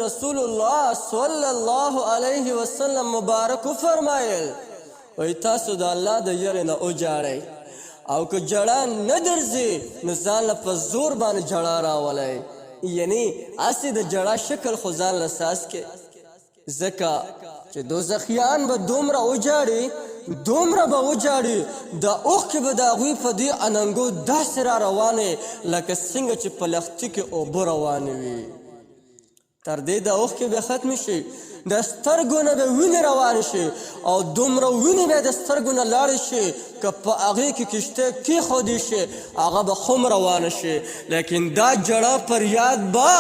رسول الله صلی الله علیه وسلم مبارک وفرمایل، وایي تاسو د الله د یرې نه وژاړئ، او که ژړا نه درځي نو ځان له په زور باندې ژړا راولئ، یعنی هسې د ژړا شکل خو ځان له ساز کې، ځکه چې دوزخیان به دومره وژاړي، دومره به وژاړي، د اوښکې به د هغوی په دې اننګو داسې را روانې لکه څنګه چې په لښتي کې اوبه روانې وي. تر دې د اوښکې به ختمې شي، د سترګو نه به وینې روانې شي، او دومره وینې به د سترګو نه لاړې شي که په هغې کې کښتۍ کېښودې شي هغه به هم روانه شي، لیکن دا ژړا فریاد به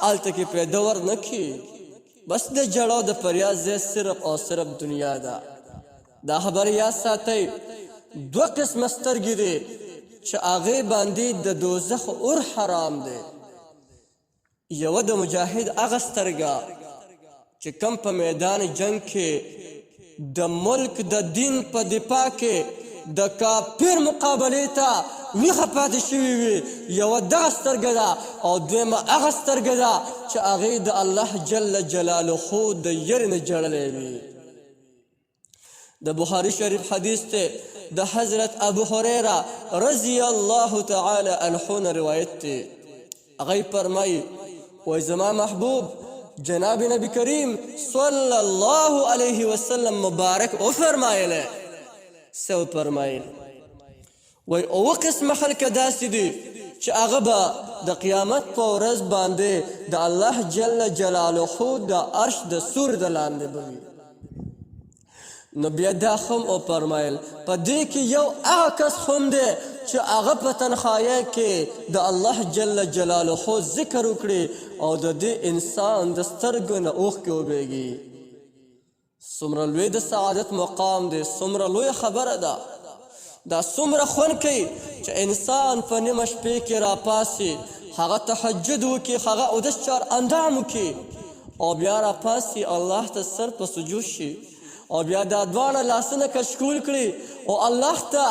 هلته کې پیدا ورنه کړي. بس د ژړا د فریاد ځای صرف او صرف دنیا ده. دا خبره یاد ساتئ، دوه قسمه سترګې دي چې هغې باندې د دوزخ اور حرام دی. یوه د مجاهد هغه سترګه چې کم په میدان جنگ کې د ملک د دین په دفاع کې د کافر مقابلې ته ویښه پاتې شوې وي، یوه دغه سترګه ده، او دویمه هغه سترګه ده چې هغې د الله جل جلاله د یرې نه ژړلی وي. د بخاری شریف حدیث ته د حضرت ابو هريره رضی الله تعالی عنه نه روایت دی، هغه فرمایي وای زما محبوب جناب نبی کریم صلی الله علیه وسلم مبارک او فرمایله، سو فرمایل وای اوه قسمه خلک داسې دي چې هغه به د قیامت په ورځ باندې د الله جل جلاله د عرش د سور د لاندې به وي. نو بیا دا هم وفرمایل په دې کې یو هغه کس هم دی چې هغه په تنخایۍ کې د الله جل جلاله ذکر وکړي او د دې انسان د سترګو نه اوښکې وبهیږي. څومره لوی د سعادت مقام دی، څومره لویه خبره ده، دا څومره خوند کوي چې انسان په نیمه شپې کې راپاسي، هغه تهجد وکړي، هغه اودس چار اندام وکړي، او بیا راپاسي الله ته سر په سجود شي، او بیا دا دواړه لاسونه کشکول کړي او الله ته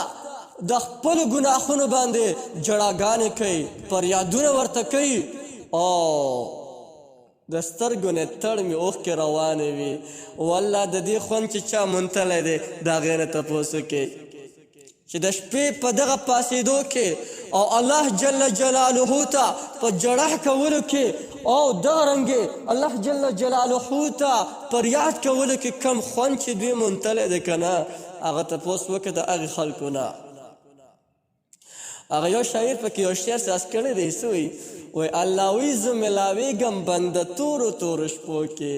د خپلو ګناهونو باندې ژړاګانې کوي، فریادونه ورته کوي، او د سترګو نه تړمې اوښکې روانې وي. والله د دې خوند چې چا مونتلی دی د هغې نه تپوس وکړئ چې د شپې په دغه پاسېدو کې او الله جل جلاله ته په ژړا کولو کې او دغه رنګې الله جل جلاله ته فریاد کولو کې کم خوند چې دوی مونتلی دی که نه، هغه تپوس وکړه د هغې خلکو نه. هغه یو شاعر پکې یو شعر ساز کړی دی، څه وایي؟ وایي الله وایي زه ملاوېږم بنده تورو تورو شپو کې،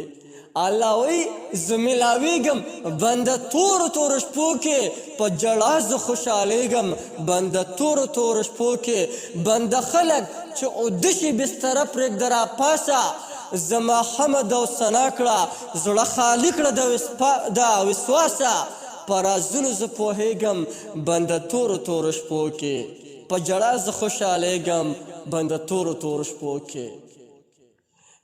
الله وایي زه ملاوېږم بنده تورو تورو شپو کې، په ژړا زه خوشحالېږم بنده تورو تورو شپو کې، بنده خلک چې اوده شي بستره پرېږده راپاسه، زما حمد او ثنا کړه، زړه خالي کړه د وسواسه، په رازونو زه پوهېږم بنده تورو تورو شپو کې، په ژړا زه خوشحالېږم بنده تورو تورو شپو کې.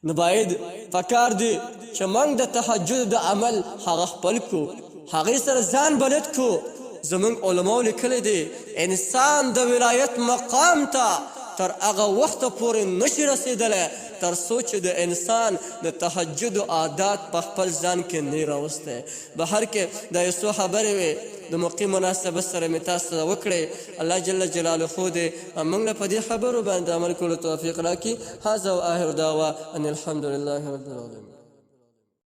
نو باید پکار دی چې موږ د تهجد د عمل هغه خپل کو، هغې سره ځان بلد کو. زموږ علماو لیکلی دی انسان د ولایت مقام ته تر هغه وخته پورې نشي رسېدلی تر څو چې د انسان د تهجد عادات په خپل ځان کې نه راوستی. بهر کې دا یو څو خبرې وې د موقع مناسبت سره مې تاسو ته وکړې. الله جل جلاله دې موږ له په دې خبرو باندې عمل کولو توفیق راکړي. هذا وآخر دعوة أن الحمد لله رب العالمين.